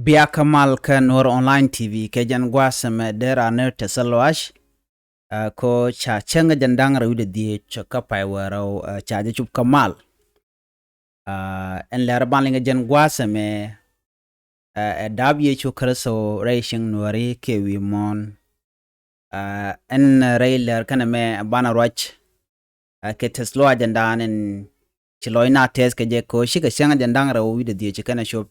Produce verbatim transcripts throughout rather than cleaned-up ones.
Bia kä mal kä Nuɔr Online T V kɛ jɛn gua̱a̱th ɛmɛ dee raan ni tɛthä lɔaac. Ɛ, ko ca cäŋ jɛn da̱ŋ rɛw wi̱cdɛ dhieec kä pay wäl rɛw, ɛ, ca jɛ cop kä mal. Ɛ, ɛn lɛr ban liŋ jɛn gua̱a̱th ɛmɛ, ɛ, ɛ dap Yecu Kritho rɛy cieŋ Nuääri kiɛ wi̱i̱ muɔ̱ɔ̱n. Ɛ, ɛn rɛy lɛr kɛnɛ mɛ banɛ ruac, ɛ, kɛ tɛth lɔaac jɛn da̱a̱n ɛn ci lɔc na tɛth kɛ jɛ ko cikɛ cäŋ jɛn da̱ŋ rɛw wi̱cdɛ dhieec ci kɛnɛ cop.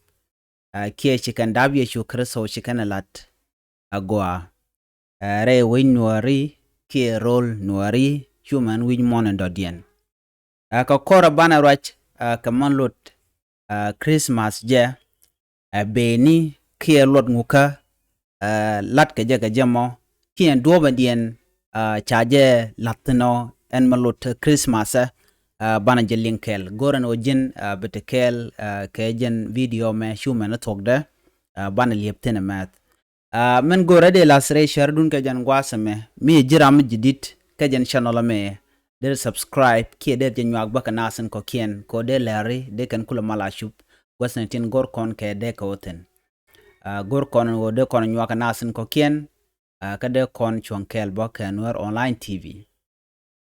Ɛ, kiɛ ci kɛn dap Yecu Kritho ci kɛnɛ la̱t agɔaa, ɛ, rɛy wec Nuääri kiɛ ro̱l Nuääri cu mɛn wi̱c muɔ̱ɔ̱n in dɔ̱diɛn. Ɛ, kɛ kɔrɛ banɛ ruac, ɛ, kɛ mɛn lot, ɛ, Christmas jɛ, ɛ, beni kiɛ luɔt ŋukä, ɛ, la̱t kɛ jɛ kɛ jɛ mɔ kiɛ duɔ̱ɔ̱pɛdiɛn, ɛ, ca jɛ la̱th thi̱n ɔ ɛn mɛn lot Christmas, ɛ, banɛ jɛ liŋ kɛɛl. Go̱rɛ ni ɣöö ji̱n, ɛ, bi te kɛɛl, ɛ, kɛ jɛn video mɛ cu mɛn thuɔ̱kdɛ, ɛ, banɛ li̱ep thi̱n ɛmɛth. Ɛ, min go̱rɛ dee la̱th rɛy cärädun kɛ jɛn gua̱a̱th ɛmɛ, mi ji̱ ram mi ji̱ di̱t kɛ jɛn channel ɛmɛ, dee subscribe kiɛ dee jɛ nyuak bä kɛ naath in kɔ̱kiɛn kɛ ɣöö dee lɛri dee kɛn kulɛ mal a cup gua̱thni tin go̱r kɔn kɛ dee kɛ wä thi̱n. Ɛ, go̱r kɔn in ɣöö dee kɔn nyuak kɛ naath in kɔ̱kiɛn, ɛ, kä dee kɔn cuɔ̱ŋ kɛɛl bä kɛ Nuɔr Online T V.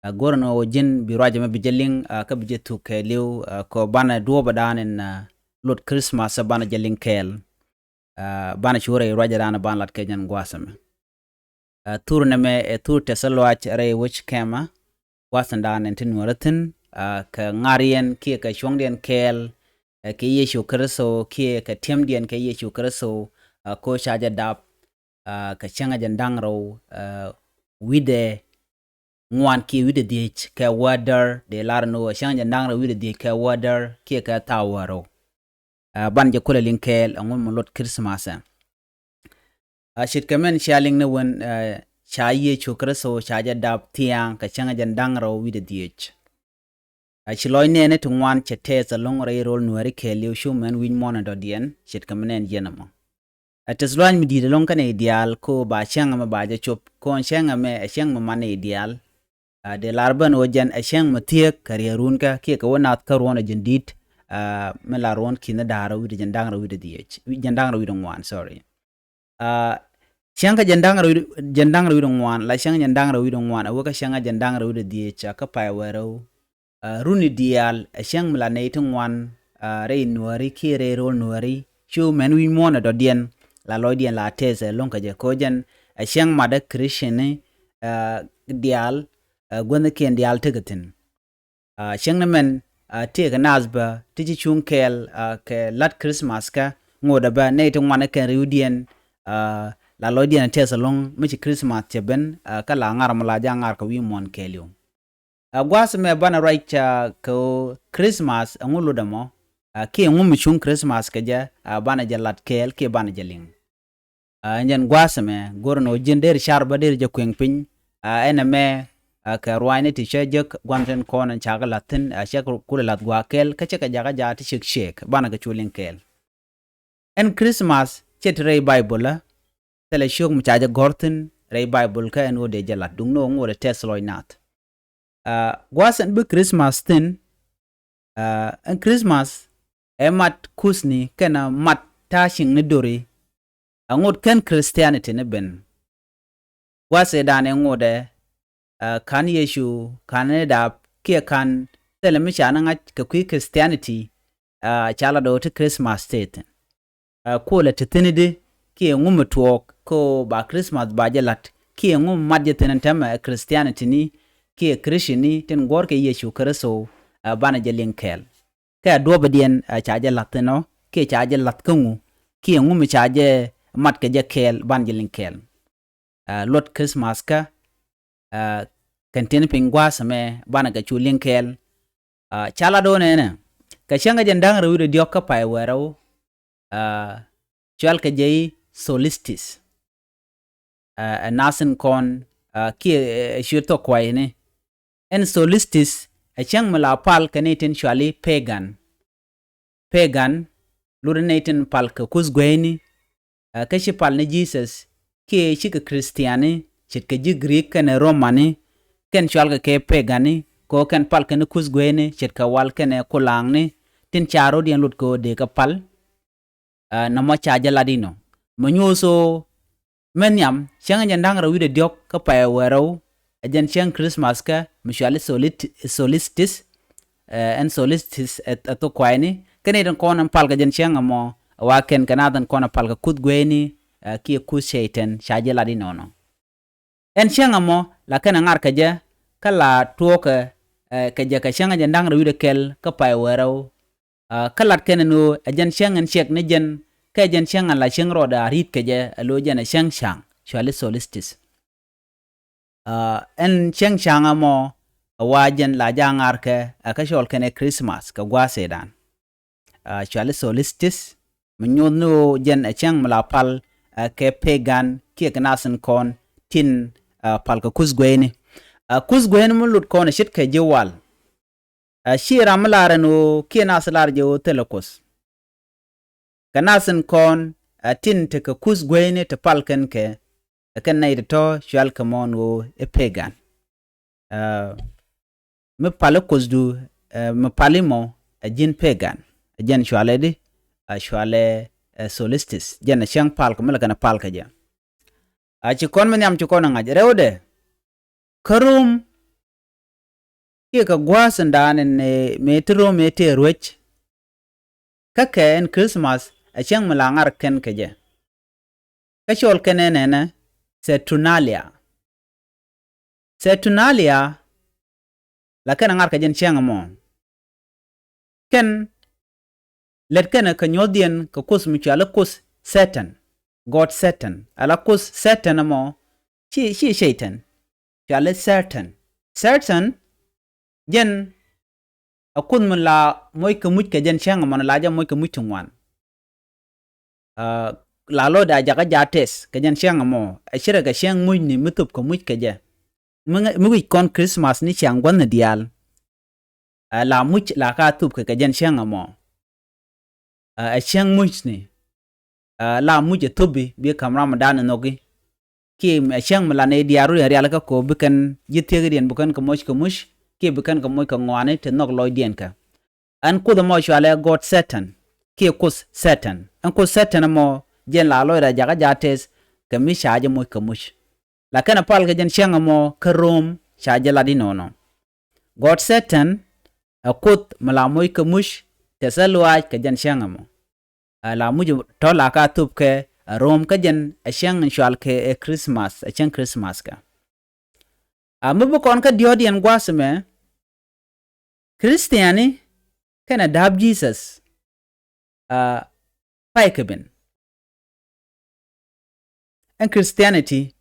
Ɛ, go̱r ni ɣöö ji̱n bi ruac ɛmɛ bi jɛ liŋ, ɛ, kä bi jɛ thuk kɛɛliw, ɛ, kɛ banɛ duɔ̱ɔ̱pɛ da̱a̱n in, ɛ, lot Christmas, ɛ, banɛ jɛ liŋ kɛɛl. Ɛ, banɛ cu rɛy ruac ɛ da̱a̱n ɛ banɛ lat kɛ jɛn gua̱a̱th ɛmɛ. Ɛ, thur nɛmɛ ɛ thur tɛthä lɔaac rɛy wec kɛmɛ, gua̱a̱th in da̱a̱n in ti Nuäärä thi̱n, ɛ, kɛ ŋa̱riɛn kiɛ kɛ cuɔ̱ŋdiɛn kɛɛl, ɛ, kɛ Yecu Kritho kiɛ kɛ ti̱emdiɛn kɛ Yecu Kritho, ɛ, ko ca jɛ dap, ɛ, kɛ cäŋ jɛn da̱ŋ rɛw, ɛ, wi̱cdɛ ŋuan kiɛ wi̱cdɛ dhieec kɛ wädär, dee lar ni ɣöö cäŋ jɛn da̱ŋ rɛw wi̱cdɛ dhieec kɛ wädär kiɛ kɛ thaw wäl rɛw. Ɛ, banɛ jɛ kulɛ liŋ kɛɛl ɛŋu mi lot Christmas ɛ. Ɛ, ce̱tkɛ min cia liŋ ni wen, ɛ, ca Yecu Kritho ca jɛ dap thia̱a̱ŋ kɛ cäŋ jɛn da̱ŋ rɛw wi̱cdɛ dhieec. Ɛ, ci lɔc nɛɛni ti ŋuan cɛ tɛth ɛlɔ̱ŋ rɛy ro̱l Nuääri kɛɛliw cu mɛn wi̱c muɔ̱ɔ̱n in dɔ̱diɛn, ce̱tkɛ min nɛn jiɛn ɛmɔ. Ɛ tɛth lɔaac mi di̱i̱t ɛlɔ̱ŋ kɛnɛ i̱ diaal ko ba cäŋ ɛmɛ ba jɛ cop, ko ɛn cäŋ ɛmɛ ɛ cäŋ mi man i̱ diaal. Ɛ, dee lar ben ɣöö jɛn ɛ cäŋ mi thieek kɛ riɛk runkä kiɛ kɛ wä nath kä ruɔ̱n ɛ jɛn di̱t, ɛ, mi la ruɔ̱n ki̱n da̱a̱r wi̱cdɛ jɛn da̱ŋ rɛw wi̱cdɛ dhieec, jɛn da̱ŋ rɛw wi̱cdɛ ŋuan, sorry. Ɛ, cäŋ kä jɛn da̱ŋ rɛw wi̱cdɛ, jɛn da̱ŋ rɛw wi̱cdɛ ŋuan, la cäŋ jɛn da̱ŋ rɛw wi̱cdɛ ŋuan, ɛ wä kä cäŋ kä jɛn da̱ŋ rɛw wi̱cdɛ dhieec, ɛ, kä pay wäl rɛw. Ɛ, runi diaal ɛ cäŋ mi la nɛy ti ŋuan, ɛ, rɛy Nuääri kiɛ rɛy ro̱l Nuääri cu mɛn wi̱c muɔ̱ɔ̱n ɛ dɔ̱diɛn, la lɔcdiɛn la tɛth ɛlɔ̱ŋ kɛ jɛ, ko jɛn ɛ cäŋ matdä Christian ni, ɛ, diaal, ɛ, guäthnikiɛn diaal tekɛ thi̱n. Ɛ, cäŋ ni mɛn, ɛ, tëëkɛ naath bä ti ci cuŋ kɛɛl, ɛ, kɛ la̱t Christmas kä ŋotdɛ bä nɛy ti ŋuan ɛ kɛn ri̱wdiɛn, ɛ, la lɔcdiɛn ɛ tɛth ɛlɔ̱ŋ mi ci Christmas cɛ ben, ɛ, kä la ŋar mi la jɛ ŋar kɛ wi̱i̱ muɔ̱ɔ̱n kɛɛliw. Ɛ, gua̱a̱th ɛmɛ banɛ ruac, ɛ, kɛ ɣöö Christmas ɛŋu lotdɛ mɔ, ɛ, kiɛ ɛŋu mi cuŋ Christmas kɛ jɛ, ɛ, banɛ jɛ lat kɛɛl kiɛ banɛ jɛ liŋ. Ɛ, ɛn jɛn gua̱a̱th ɛmɛ go̱r ni ɣöö ji̱n deri car bä deri jɛ kueŋ piny, ɛ, ɛn ɛmɛ, ɛ, kɛ ruaacni ti cä jek gua̱n tin kɔn ɛn cakɛ la̱th thi̱n, ɛ, cɛ kulɛ la̱th gua̱a̱th kɛɛl kä cɛ kɛ jakä jaat ti cek cek banɛ kɛ cu liŋ kɛɛl. Ɛn Christmas cɛ ti rɛy Baibol ɛ, thilɛ ciök mi ca jɛ gɔ̱r thi̱n rɛy Baibol kä ɛn ɣöö dee jɛ la̱t duŋni ɣöö ŋot ɛ tɛth lɔc naath. Ɛ, gua̱a̱th ɛn bi Christmas thi̱n, ɛ, ɛn Christmas ɛ mat kuthni kɛnɛ mat ta̱a̱ ciëŋni döri. Ɛ ŋot kɛn Christianity ni ben. Gua̱a̱th ëëdan ɛ ŋotdɛ, ɛ, ka̱n Yecu ka̱n ni dap kiɛ ka̱n thilɛ mi ca ni ŋa̱c kɛ kui̱ Christianity, ɛ, ca la do̱r ti Christmas tëë thi̱n. Ɛ, kuɔlɛ ti thi̱n i̱di kiɛ ŋu mi tuɔɔk kä ba Christmas ba jɛ la̱t kiɛ ŋu mi mat jɛ thi̱n ɛn täämɛ ɛ Christianity ni kiɛ Christian ni tin guɔ̱ɔ̱r kɛ Yecu Kritho, ɛ, banɛ jɛ liŋ kɛɛl. Kɛ a duɔ̱ɔ̱pɛdiɛn, ɛ, ca jɛ la̱th thi̱n ɔ kiɛ ca jɛ la̱th kä ŋu kiɛ ŋu mi ca jɛ mat kɛ jɛ kɛɛl banɛ jɛ liŋ kɛɛl. Ɛ, luɔt Christmas kä, ɛ, kɛn tin piny gua̱a̱th ɛmɛ banɛ kɛ cu liŋ kɛɛl. Ɛ, ca la do̱n ɛnɛ kɛ cäŋ kä jɛn da̱ŋ rɛw wi̱cdɛ diɔ̱k kä pay wäl rɛw, ɛ, cual kɛ jɛ i̱ solstice. Ɛ, ɛ nath in kɔn, ɛ, kiɛ, ɛ, ciöt thok kuayni. Ɛn solstice ɛ cäŋ mi la pal kɛ ni tin cuali pagan. Pagan luri nɛy tin pal kɛ kuth gueyni, ɛ, kä ci pal ni Jesus kiɛ cikɛ Christiani, ce̱tkɛ ji̱ Greek kɛnɛ Romani, kɛn cualkɛ kɛ pagani, kɛ ɣöö kɛn pal kɛn kuth gueyni ce̱tkɛ wal kɛnɛ kulaŋni tin ca ro̱diɛn lot kɛ ɣöö dee kɛ pal. Ɛ, nɔmɔ ca jɛ lat inɔ. Mɛ nyuuth ɣöö mɛ nhiam cäŋ jɛn da̱ŋ rɛw wi̱cdɛ diɔ̱k kä pay wäl rɛw, ɛ jɛn cäŋ Christmas kɛ mi cuali solit-, solstice. Ɛ, ɛn solstice ɛ, ɛ thok kuayni. Kɛn i̱ tin kɔn ɛn pal kɛ jɛn cäŋ ɛmɔ, ɛ wa kɛn kɛ nath ɛn kɔn ɛ pal kɛ kuth gueyni, ɛ, kiɛ kuth cɛy-tan ca jɛ lat inɔnɔ. Ɛn cäŋ ɛmɔ la kɛn ɛ ŋar kɛ jɛ, kä la tuɔɔkɛ, ɛ, kɛ jɛ kɛ cäŋ jɛn da̱ŋ rɛw wi̱cdɛ kɛl kä pay wäl rɛw. Ɛ, kä lat kɛn ɛn ɣöö ɛ jɛn cäŋ ɛn ciɛk ni jɛn, kɛ jɛn cäŋ ɛn la cäŋ rɔɔdɛ a ri̱t kɛ jɛ, ɛ lo̱ jɛn ɛ cäŋ ca̱ŋ, cuali solstice. Ɛ, ɛn cäŋ ca̱ŋ ɛmɔ, ɛ wa jɛn la jɛ a ŋar kɛ, ɛ, kä cɔl kɛn ɛ Christmas kɛ gua̱a̱th ëëdan. Ɛ, cuali solstice, mi nyuuth ni ɣöö jɛn ɛ cäŋ mi la pal, ɛ, kɛ pagan kiɛ kɛ nath in kɔn tin, ɛ, pal kɛ kuth gueyni. Ɛ, kuth gueyni mi lut kɔn ɛ ce̱tkɛ ji̱ wal. Ɛ, ci ram mi lar ɛn ɣöö kiɛ nath lar jɛ ɣöö thilɛ kuoth. Kɛ nath in kɔn, ɛ, tin tekɛ kuth gueyni ti pal kɛn kɛ, ɛ kɛn nɛy ti tɔ̱ cual kɛ mɔ ɛn ɣöö i̱ pagan. Ɛ, mi pali kuothdu, ɛ, mi pali mɔ, ɛ ji̱n pagan. Ɛ jɛn cualɛ di, ɛ cualɛ, ɛ, solstice. Jɛn ɛ cäŋ pal kɛ mi la kɛn ɛ pal kɛ jɛ. Ɛ, ci kɔn mi nhiam ci kɔn ɛ ŋa̱c rɛwdɛ. Kä Rom, kiɛ kɛ gua̱a̱th in da̱a̱n in, ɛ, mëë ti Rom mëë tëë ruec. Kä kɛ ɛn Christmas ɛ cäŋ mi la ŋar kɛn kɛ jɛ. Kä cɔl kɛn ɛ nɛnɛ Saturnalia. Saturnalia la kɛn ɛ ŋar kɛ jɛn cäŋ ɛmɔ. Kɛn lät kɛn ɛ kɛ nyuɔ̱thdiɛn kɛ kuoth mi cuali kuoth Satan, god Satan. Ala kuoth Satan ɛmɔ ci, ci cɛy-tan. Cuali Satan. Satan jɛn ɛ kuoth mi la moc kɛ muc kɛ jɛn cäŋ ɛmɔ, la jɛ moc kɛ muc ti ŋuan. Ɛ, la lɔcdɛ a jakä ja̱ tɛth kɛ jɛn cäŋ ɛmɔ, ɛ ce̱tkɛ cäŋ mucni mi thop kɛ muc kɛ jɛ. Mi ŋä-, mi wi̱c kɔn Christmas ni ciaŋ gua̱thni diaal. Ɛ, la muc la ka thop kɛ kɛ jɛn cäŋ ɛmɔ. Ɛ, ɛ cäŋ mucni. Ɛ, la muc ɛ thopi bi ka̱m ram dan ɛ nhɔki. Kiɛ ɛ cäŋ mi la nɛy diaal rut ɛn rialikä kɛ ɣöö bi kɛn ji̱ thiekidiɛn bi kɛn kɛ moc kɛ muc, kiɛ bi kɛn kɛ moc kɛ ŋɔaani ti nhɔk lɔcdiɛn kɛ. Ɛn kuoth ɛmɔ cualɛ god Satan, kiɛ kuoth Satan. Ɛn kuoth Satan ɛmɔ jɛn la lɔcdɛ a jakä ja̱ tɛth kɛ mi ca jɛ moc kɛ muc. La kɛn ɛ pal kɛ jɛn cäŋ ɛmɔ kä Rom ca jɛ lat inɔnɔ. God Satan ɛ kuoth mi la moc kɛ muc tɛth ɛ luaac kɛ jɛn cäŋ ɛmɔ. Ɛ la muc tɔ̱ la ka thop kɛ ɛ Rom kä jɛn ɛ cäŋ in cual kɛ ɛ Christmas, ɛ cäŋ Christmas kɛ. A mi bi kɔn kä diɔ̱ɔ̱kdiɛn gua̱a̱th ɛmɛ, Christiani kɛnɛ da̱a̱p Jesus, a, pay kɛ ben. Ɛn Christianity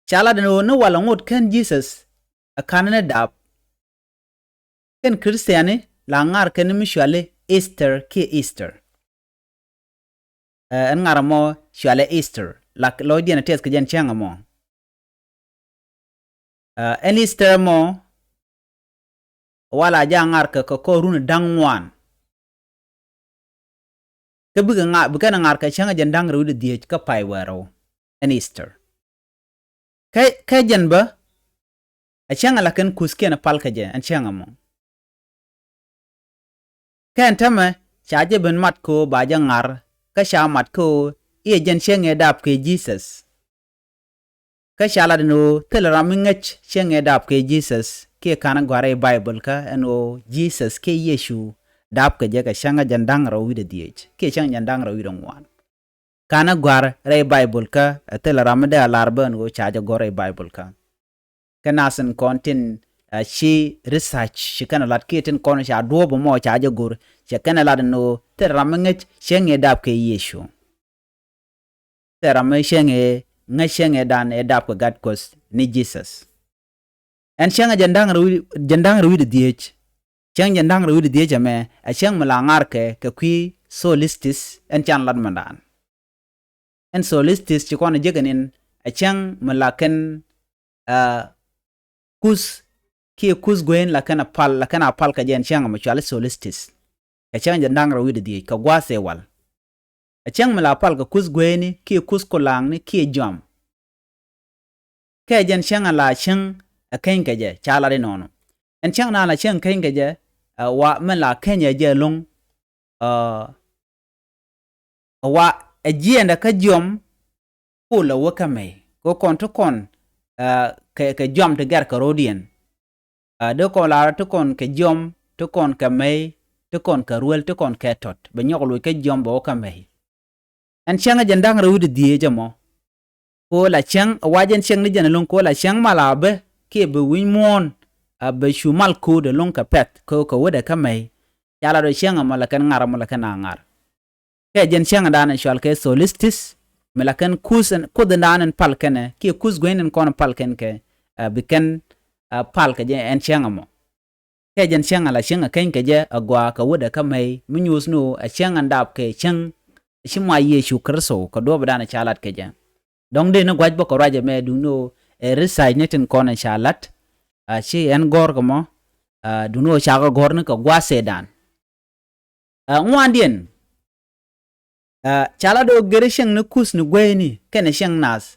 ca lat ɛn ɣöö ni walɛ ŋot kän Jesus ɛ ka̱n ni da̱a̱p. Kɛn Christiani la ŋar kɛn mi cuali Easter kiɛ Easter. Ɛ, ɛn ŋar ɛmɔ cualɛ Easter. La lɔcdiɛn ɛ tɛth kɛ jɛn cäŋ ɛmɔ. Ɛ, ɛn Easter ɛmɔ, wala jɛ a ŋar kɛ kɛ kɔr run da̱ŋ ŋuan. Kä bikɛ ŋa-, bikɛn ɛ ŋar kɛ cäŋ ɛ jɛn da̱ŋ rɛw wi̱cdɛ dhieec kä pay wäl rɛw. Ɛn Easter. Kä, kä jɛn bä, ɛ cäŋ ɛ la kɛn kuthkiɛn ɛ pal kɛ jɛ, ɛn cäŋ ɛmɔ. Kä ɛn täämɛ ca jɛ ben mat kɛ ɣöö ba jɛ ŋar, kä ca mat kɛ ɣöö i̱ ɛ jɛn cäŋ ëë dap kɛ Jesus. Kä ca lat ɛn ɣöö thilɛ ram mi ŋäc cäŋ ëë dap kɛ Jesus kiɛ ka̱n gua̱r rɛy Baibol kä ɛn ɣöö Jesus kiɛ Yecu dap kɛ jɛ kɛ cäŋ ɛ jɛn da̱ŋ rɛw wi̱cdɛ dhieec kiɛ cäŋ jɛn da̱ŋ rɛw wi̱cdɛ ŋuan. Ka̱n gua̱r rɛy Baibol kä, ɛ thilɛ ram mi dee a lar bä ɛn ɣöö ca jɛ gɔ̱r rɛy Baibol kä. Kä nath in kɔn tin, ɛ, ci research ci kɛn ɛ lat kiɛ tin kɔn ca duɔ̱ɔ̱p ɛmɔ ca jɛ go̱r, cɛ kɛn ɛ lat ɛn ɣöö thilɛ ram mi ŋäc cäŋ ëë dap kɛ Yecu. Thilɛ ram mi cäŋ ëë ŋäc cäŋ ëë dan ëë dap kɛ Gat Kuɔth ni Jesus. Ɛn cäŋ ɛ jɛn da̱ŋ rɛw wi̱c-, jɛn da̱ŋ rɛw wi̱cdɛ dhieec. Cäŋ jɛn da̱ŋ rɛw wi̱cdɛ dhieec ɛmɛ, ɛ cäŋ mi la ŋar kɛ, kɛ kui̱ solstice, ɛn can lat mɛndan. Ɛn solstice ci kɔn ɛ jek ɛn in, ɛ cäŋ mi la kɛn, ɛ, kuth, kiɛ kuth gueyn la kɛn ɛ pal, la kɛn a pal kɛ jɛ ɛn cäŋ ɛmɔ cuali solstice. Kɛ cäŋ jɛn da̱ŋ rɛw wi̱cdɛ dhieec, kɛ gua̱a̱th ëë wal. Ɛ cäŋ mi la pal kɛ kuth gueyni, kiɛ kuth kulaŋni, kiɛ jɔam. Kɛ jɛn cäŋ a la cäŋ ɛ keny kɛ jɛ, ca lat inɔnɔ. Ɛn cäŋ na la cäŋ keny kɛ jɛ, ɛ, wa, min la keny ɛ jɛ ɛlɔ̱ŋ, ɛ, Ɛ wa ɛ jiɛɛndɛ kä jiɔm kol ɛ wä kä mɛy kɛ kɔn ti kɔn, ah, kɛ, kɛ jiɔm ti gɛr kɛ ro̱diɛn. Ah, dee kɔn lar ti kɔn kɛ jiɔm, ti kɔn kɛ mɛy, ti kɔn kɛ ruel, ti kɔn kɛ tɔt. Bɛ nyɔk loc kä jiɔm bɛ wä kä mɛy. Ɛn cäŋ ɛ jɛn da̱ŋ rɛw wi̱cdɛ dhieec ɛmɔ. Ko la cäŋ ɛ wa jɛn cäŋ ni jɛn ɛlɔ̱ŋ ko la cäŋ mal a bä kiɛ bɛ wi̱ny muɔ̱ɔ̱n, a bɛ cu mal ko̱o̱t ɛlɔ̱ŋ kɛ pɛ̈th ko kɛ wädɛ kä mɛy. Ca la dɔ̱ cäŋ ɛmɔ la kɛn ŋar ɛmɔ la kɛn a ŋar. Kɛ jɛn cäŋ ɛdan ɛ cɔal kɛ solstice, mi la kɛn kuth ɛn, kuoth ɛdan ɛn pal kɛnɛ kiɛ kuth gueyn ɛn kɔn pal kɛn kɛ, a, bi kɛn, a, pal kɛ jɛ ɛn cäŋ ɛmɔ. Kɛ jɛn cäŋ ala cäŋ a keny kɛ jɛ a gɔaa kɛ wädɛ kä mɛy mi nyuuth ni ɣöö a cäŋ an dap kɛ cäŋ ci mɔ a Yecu Kritho kɛ duɔ̱ɔ̱p dan ca lat kɛ jɛ. Dɔ̱ŋ dee ni gua̱c bä kɛ ruac ɛmɛ duŋ ni ɣöö ɛ research ni tin kɔn ca lat, a, ci ɛn gɔ̱r kɛ mɔ, a, duŋ ni ɣöö cakɛ gɔ̱r ni kɛ gua̱a̱th ëëdan. A, ŋuandiɛn, a, ca la do̱ geri cäŋ ni kuth ni gueyni kɛnɛ cäŋ nath.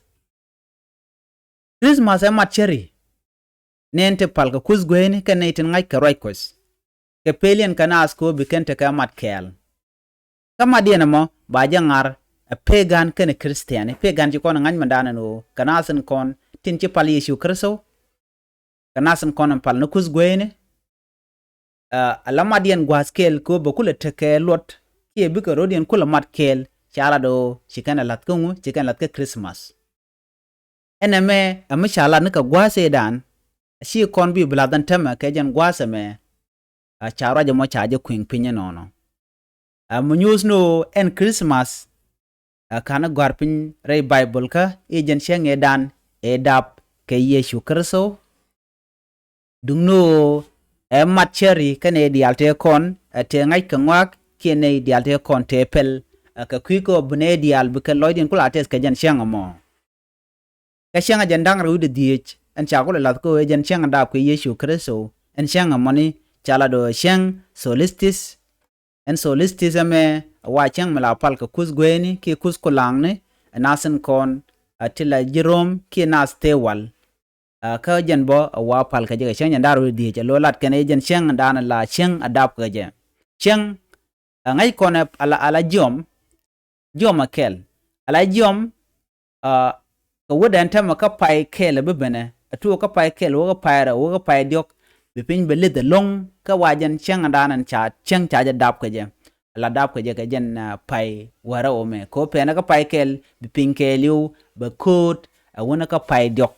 Christmas ɛ mat cäri. Nɛn ti pal kɛ kuth gueyni kɛnɛ nɛy tin ŋa̱c kɛ ruac Kuɔth. Kɛ peliɛn kɛ naath kɛ ɣöö bi kɛn tekɛ mat kɛɛl. Kä matdiɛn ɛmɔ ba jɛ ŋar ɛ pagan kɛnɛ Christian. Pagan ci kɔn ɛ ŋa̱c mɛndan ɛn ɣöö kɛ naath in kɔn tin ci pal Yecu Kritho. Kɛ naath in kɔn in pal ni kuth gueyni. A, ala matdiɛn gua̱a̱th kɛɛl kɛ ɣöö bɛ kulɛ tekɛ luɔt kiɛ bikɛ ro̱diɛn kulɛ mat kɛɛl. Ca lat ɣöö ci kɛn ɛ la̱th kä ŋu, ci kɛn ɛ la̱th kä Christmas. Ɛn ɛmɛ ɛ mi ca lat ni kɛ gua̱a̱th ëëdan. A ci kɔn bi bi la̱th ɛn täämɛ kɛ jɛn gua̱a̱th ɛmɛ. A, ca ruac ɛmɔ ca jɛ kui̱ŋ piny ɛnɔnɔ. A, mi nyuuth ni ɣöö ɛn Christmas, a, ka̱n gɔ̱a̱r piny rɛy Bible kä i̱ jɛn cäŋ ëëdan ëë dap kɛ Yecu Kritho. Duŋ ni ɣöö ɛ mat cäri kɛnɛ diaal tëë kɔn, a, tëë ŋa̱c kɛ ŋɔak kiɛ nɛy diaal tëë kɔn tëë pɛl, a, kɛ kui̱ kɛ ɣöö bi nɛy diaal bi kɛ lɔcdiɛn kula tɛth kɛ jɛn cäŋ ɛmɔ. Kɛ cäŋ ɛ jɛn da̱ŋ rɛw wi̱cdɛ dhieec ɛn ca kulɛ la̱th kɛ ɣöö ɛ jɛn cäŋ dap kɛ Yecu Kritho. Ɛn cäŋ ɛmɔni ca la do̱ cäŋ solstice. Ɛn solstice ɛmɛ ɛ wa cäŋ mi la pal kɛ kuth gueyni kiɛ kuth kulaŋni, ɛ naath in kɔn, a, ti la ji̱ Rom kiɛ naath tëë wal. A, kä jɛn bä ɛ wa pal kɛ jɛ kɛ cäŋ jɛn da̱ŋ rɛw wi̱cdɛ dhieec ɛ lo̱ lat kɛn ɛ jɛn cäŋ dan la cäŋ a dap kɛ jɛ. Cäŋ, a, ŋäc kɔn ɛ ala, ala jiɔm, jiɔm ɛ kɛl. Ala jiɔm, a, kɛ wädɛ ɛn täämɛ kä pay kɛl ɛ bi benɛ. A tuɔɔk kä pay kɛl wä kä pay rɛw wä kä pay diɔ̱k. Bi piny bɛ lith ɛlɔ̱ŋ kä wa jɛn cäŋ dan ɛn ca cäŋ ca jɛ dap kɛ jɛ. Ala dap kɛ jɛ kɛ jɛn, a, pay wä rɛw mɛ. Kɛ ɣöö pɛnɛ kä pay kɛl bi piny kɛɛliw bɛ ko̱o̱t ɛ wänɛ kä pay diɔ̱k.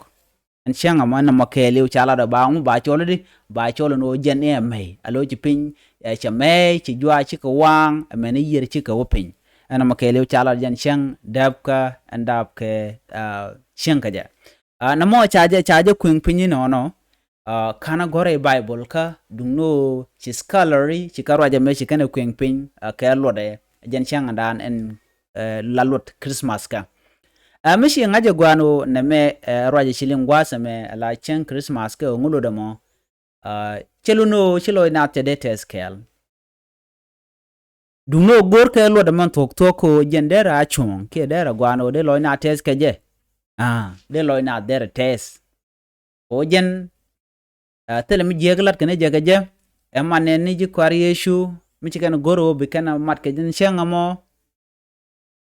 Ɛn cäŋ ɛmɔ ɛn ɛmɔ kɛɛliw ca lat ɔ ba ŋu ba cɔl i̱di ba cɔl ɛn ɣöö jɛn i̱ ɛmɛy a lo̱c ci piny, ɛ, cɛ mɛy ci juaac cikɛ waaŋ ɛmɛn i̱ yiër cikɛ wä piny. Ɛn ɛmɔ kɛɛliw ca lat jɛn cäŋ däpkä ɛn dap kɛ, a, cäŋ kä jɛ. A, nɛmɔ ca jɛ ca jɛ kui̱ŋ piny inɔnɔ, a, ka̱n a gɔ̱r i̱ Bible kä duŋ ni ɣöö ci scholarly ci kä ruac ɛmɛ ci kɛn ɛ kui̱ŋ piny, a, kɛ luɔtdɛ jɛn cäŋ ɛn daan ɛn, ɛ, la luɔt Christmas kä. Ɛ, mi ci ŋa̱c ɛ gua̱a̱n ɣöö nɛmɛ, ɛ, ruac ɛ ci liŋ gua̱a̱th ɛmɛ ɛ la cäŋ Christmas kɛ ɣöö ŋu luɔt ɛmɔ. Ɛ, cɛ lun ɣöö ci lɔc naath cɛ dee tɛth kɛɛl. Duŋni ɣöö go̱o̱r kɛ luɔt ɛmɔ thuɔ̱k thuɔ̱k kɛ ɣöö jɛn dee rɛ a cuɔ̱ɔ̱ŋ kiɛ dee rɛ gua̱a̱n ɣöö dee lɔc naath tɛth kɛ jɛ. A, dee lɔc naath dee rɛ tɛth. Ɣöö jɛn, a, thilɛ mi jiääk lat kɛn jɛ kɛ jɛ. Ɛ man nɛn ni ji̱ kɔaar Yecu mi ci kɛn go̱r ɣöö bi kɛn mat kɛ jɛn cäŋ ɛmɔ.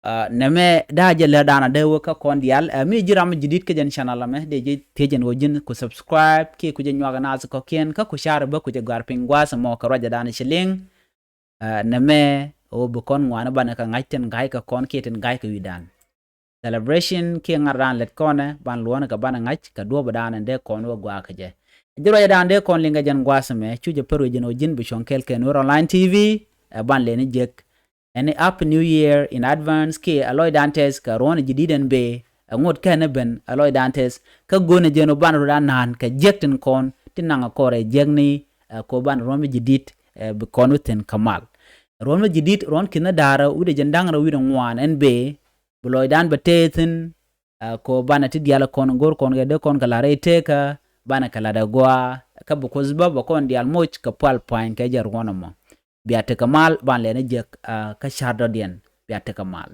A, nɛmɛ da̱a̱ jɛ lɛ da̱a̱n a dee wä kä kɔn diaal. A, mi ji̱ ram mi ji̱ di̱t kä jɛn channel ɛmɛ dee ji̱ thiec jɛn ɣöö ji̱n ku subscribe kiɛ ku jɛ nyuak naath kɔ̱kiɛn kä ku share bä ku jɛ gɔ̱a̱r piny gua̱a̱th ɛmɔ kɛ ruacɛ da̱a̱n ci liŋ. A, nɛmɛ ɣöö bi kɔn ŋuani banɛ kɛ ŋa̱c tin ga̱a̱c kɛ kɔn kiɛ tin ga̱a̱c kɛ wi̱dan. Celebration kiɛ ŋa̱r da̱a̱n lɛt kɔnɛ ban luɔ̱ɔ̱n kɛ banɛ ŋa̱c kɛ duɔ̱ɔ̱p da̱a̱n in dee kɔn wä gua̱a̱k kɛ jɛ. Ji̱ ruacɛ da̱a̱n dee kɔn liŋ kɛ jɛn gua̱a̱th ɛmɛ cu jɛ pär wec jɛn ɣöö ji̱n bi cuɔ̱ŋ kɛɛl kɛ Nuer Online T V. Ɛ ban lɛni jek ɛn i̱ Happy New Year in advance kiɛ ɛ lɔcdan tɛth kɛ ruɔ̱n ji̱ di̱t ɛn bëë. Ɛ ŋot kɛn ɛ ben ɛ lɔcdan tɛth kä go̱o̱nɛ jɛn ɣöö ban rot a na̱a̱n kɛ jiäk tin kɔn ti naŋ ɛ kɔrɛ jiäkni. Ɛ ko ban ruɔ̱n mi ji̱ di̱t, ɛ, bi kɔn wä thi̱n kä mal. Ruɔ̱n mi ji̱ di̱t ruɔ̱n ki̱n da̱rä wi̱cdɛ jɛn da̱ŋ rɛw wi̱cdɛ ŋuan ɛn bëë. Bi lɔcdan bɛ tëë thi̱n, ɛ, ko banɛ ti diaal kɔn go̱r kɔn kɛ dee kɔn kɛ la̱r rɛy tëëkä banɛ kɛ la̱t ɛ gɔaa. Kä bi Kuoth bä bɛ kɔn diaal moc kɛ pual pua̱ny kɛ jɛ ruɔ̱n ɛmɔ. Bia tekɛ mal ban lɛni jek, a, kä ca̱r dɔ̱diɛn. Bia tekɛ mal.